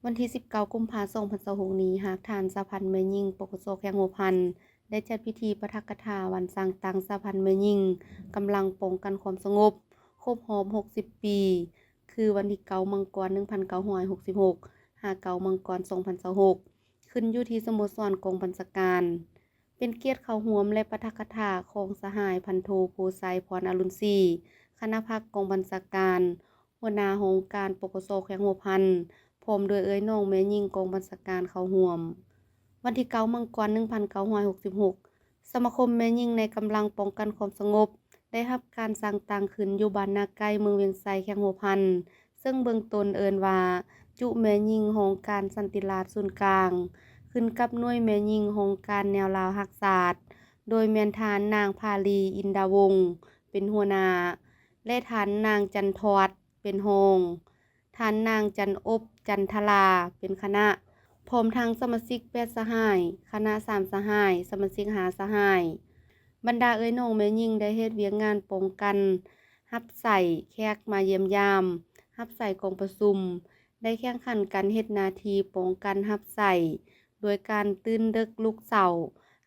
ວັນທີສິບເກົ້າ ກຸມພາ ສອງພັນຊາວຫົກນີ້, ຮາກຖານສະຫະພັນແມ່ຍິງ ປກສ ແຂວງຫົວພັນ ໄດ້ຈັດພິທີປາຖະກະຖາວັນສ້າງຕັ້ງສະຫະພັນແມ່ຍິງກຳລັງປ້ອງກັນຄວາມສະຫງົບ ຄົບຮອບຫົກສິບປີ ຄືວັນທີເກົ້າ ມັງກອນ ໜຶ່ງພັນເກົ້າຮ້ອຍຫົກສິບຫົກ ຫາ ເກົ້າ ມັງກອນ ສອງພັນຊາວຫົກ ຂຶ້ນຢູ່ທີ່ສະໂມສອນກອງບັນຊາການ. ເປັນກຽດເຂົ້າຮ່ວມ ແລະ ປາຖະກະຖາຂອງສະຫາຍພັນໂທ ໂພໄຊ ພອນອະລຸນສີ ຄະນະພັກກອງບັນຊາການ, ຫົວໜ້າຫ້ອງການ ປກສ ແຂວງຫົວພັນ ພ້ອມດ້ວຍເອື້ອຍນ້ອງແມ່ຍິງກອງບັນຊາການເຂົ້າຮ່ວມ. ວັນທີເກົ້າ ມັງກອນ ໜຶ່ງພັນເກົ້າຮ້ອຍຫົກສິບຫົກ ສະມາຄົມແມ່ຍິງໃນກຳລັງປ້ອງກັນຄວາມສະຫງົບ ໄດ້ຮັບການສ້າງຕັ້ງຂຶ້ນຢູ່ບ້ານນາໄກ້ ເມືອງວຽງໄຊ ແຂວງຫົວພັນ, ເຊິ່ງເບື້ອງຕົ້ນເອີ້ນວ່າ ຈຸແມ່ຍິງຫ້ອງການສັນຕິລາດສູນກາງ, ຂຶ້ນກັບໜ່ວຍແມ່ຍິງຫ້ອງການແນວລາວຮັກຊາດ, ໂດຍແມ່ນທ່ານນາງ ພາລີ ອິນດາວົງ ເປັນຫົວໜ້າ ແລະ ທ່ານນາງ ຈັນທອດ ເປັນຮອງ, ທ່ານນາງ ຈັນອົບ ຈັນທະລາ ເປັນຄະນະ, ພ້ອມທັງສະມາຊິກແປດສະຫາຍ, ຄະນະສາມສະຫາຍ, ສະມາຊິກຫ້າສະຫາຍ. ບັນດາເອື້ອຍນ້ອງແມ່ຍິງໄດ້ເຮັດວຽກງານປ້ອງກັນ, ຮັບໃຊ້ແຂກມາຢ້ຽມຢາມ, ຮັບໃຊ້ກອງປະຊຸມ, ໄດ້ແຂ່ງຂັນກັນເຮັດໜ້າທີ່ປ້ອງກັນຮັບໃຊ້ ໂດຍການຕື່ນເດິກລຸກເຊົ້າ,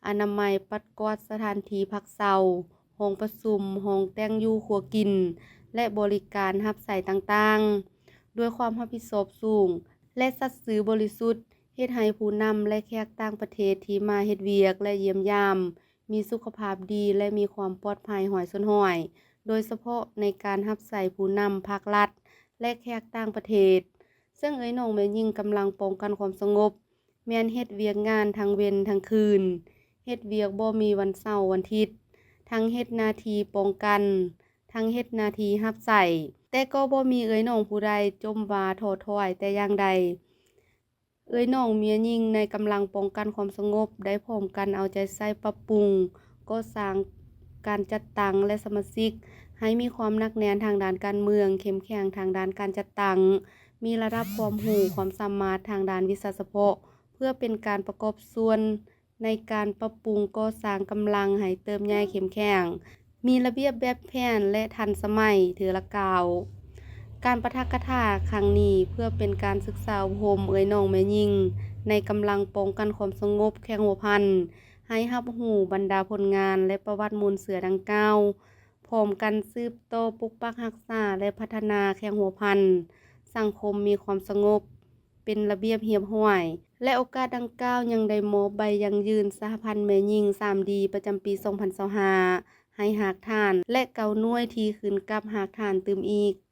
ອະນາໄມປັດກວາດສະຖານທີ່ພັກເຊົາ, ຫ້ອງປະຊຸມ, ຫ້ອງແຕ່ງຢູ່ຄົວກິນ ແລະ ບໍລິການຮັບໃຊ້ຕ່າງໆ ດ້ວຍຄວາມຮັບຜິດຊອບສູງ ແລະ ສັດຊື່ບໍລິສຸດ, ເຮັດໃຫ້ຜູ້ນຳ ແລະ ແຂກຕ່າງປະເທດທີ່ມາເຮັດວຽກ ແລະ ຢ້ຽມຢາມ ມີສຸຂະພາບດີ ແລະ ມີຄວາມປອດໄພຮ້ອຍສ່ວນຮ້ອຍ, ໂດຍສະເພາະໃນການຮັບໃຊ້ຜູ້ນຳພາກລັດ ແລະ ແຂກຕ່າງປະເທດ. ເຊິ່ງເອື້ອຍນ້ອງແມ່ຍິງກຳລັງປ້ອງກັນຄວາມສະຫງົບ ແມ່ນເຮັດວຽກງານທັງເວັນທັງຄືນ, ເຮັດວຽກບໍ່ມີວັນເສົາວັນທິດ, ທັງເຮັດໜ້າທີ່ປ້ອງກັນ, ທັງເຮັດໜ້າທີ່ຮັບໃຊ້, ແຕ່ກໍບໍ່ມີເອື້ອຍນ້ອງຜູ້ໃດຈົ່ມວ່າທໍ້ຖອຍແຕ່ຢ່າງໃດ. ເອື້ອຍນ້ອງແມ່ຍິງໃນກຳລັງປ້ອງກັນຄວາມສະຫງົບ ໄດ້ພ້ອມກັນເອົາໃຈໃສ່ປັບປຸງ, ກໍ່ສ້າງ, ການຈັດຕັ້ງ ແລະ ສະມາຊິກ ໃຫ້ມີຄວາມໜັກແໜ້ນທາງດ້ານການເມືອງ, ເຂັ້ມແຂງທາງດ້ານການຈັດຕັ້ງ, ມີລະດັບຄວາມຮູ້ຄວາມສາມາດທາງດ້ານວິຊາສະເພາະ ເພື່ອເປັນການປະກອບສ່ວນໃນການປັບປຸງກໍ່ສ້າງກຳລັງໃຫ້ເຕີບໃຫຍ່ເຂັ້ມແຂງ, ມີລະບຽບແບບແຜນ ແລະ ທັນສະໄໝເທື່ອລະກ້າວ. ການປາຖະກະຖາຄັ້ງນີ້ ເພື່ອເປັນການສຶກສາອົບຮົມເອື້ອຍນ້ອງແມ່ຍິງໃນກຳລັງປ້ອງກັນຄວາມສະຫງົບແຂວງຫົວພັນ ໃຫ້ຮັບຮູ້ບັນດາຜົນງານ ແລະ ປະຫວັດມູນເຊື້ອດັ່ງກ່າວ, ພ້ອມກັນສືບຕໍ່ປົກປັກຮັກສາ ແລະ ພັດທະນາແຂວງຫົວພັນ ສັງຄົມມີຄວາມສະຫງົບ ເປັນລະບຽບຮຽບຮ້ອຍ ແລະ ໂອກາດດັ່ງກ່າວຍັງໄດ້ມອບໃບຢັ້ງຢືນສະຫະພັນແມ່ຍິງສາມດີ ປະຈຳປີສອງພັນຊາວຫ້າ ໃຫ້ຮາກຖານ ແລະ ເກົ້າໜ່ວຍທີ່ຂຶ້ນກັບຮາກຖານຕື່ມອີກ.